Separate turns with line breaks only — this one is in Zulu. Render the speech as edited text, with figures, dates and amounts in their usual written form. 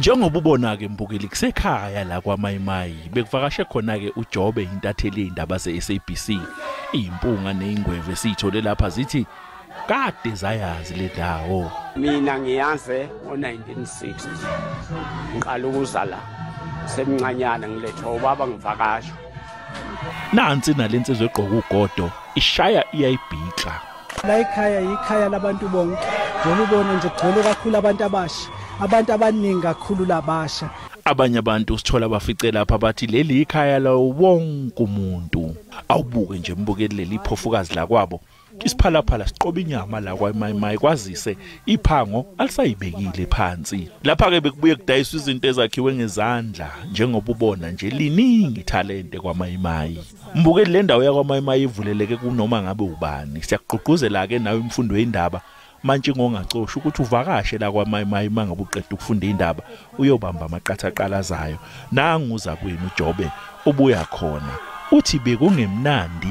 Njengoba ubona ke mbukeli, kusekhaya la kwaMayimayi. Bekuvakashe khona ke uJobe, intatheli yeindaba ze-SABC. Impunga nezingweve sithole lapha zithi kade zayazi le ndawo.
Mina ngiyaze ngo-1960, ngiqala ukuza la semncanyana, ngilethwa ubaba ngivakasha.
Nansi nalensizwe egqoka ugodo ishaya iyayibhikla.
La ekhaya yikhaya labantu bonke, njengoba ubona nje kugcwele kakhulu abantu abasha, abantu abaningi kakhulu labasha.
Abanye abantu sithola bafice lapha bathi leli ikhaya lawo wonke umuntu. Awubuke nje mbukeli leli phofukazi la kwabo, isiphalaphala siqoba inyama la kwaMayimayi, kwazise iphango alisayibekile phansi. Lapha ke bekubuye kudayiswa izinto ezakhiwe ngezandla, njengoba ubona nje liningi ithalente kwaMayimayi. Mbukeli, le ndawo yakwaMayimayi ivuleleke kunoma ngabe ubani. Siyakugqugquzela ke nawe imfundo yendaba mantshi ngongacosha ukuthi uvakashe la kwaMayimayi mangabe uqeda ukufunda indaba, uyobamba amaqathaqalazayo. Nanguza kwenu uJobe ubuya khona, uthi bekungemnandi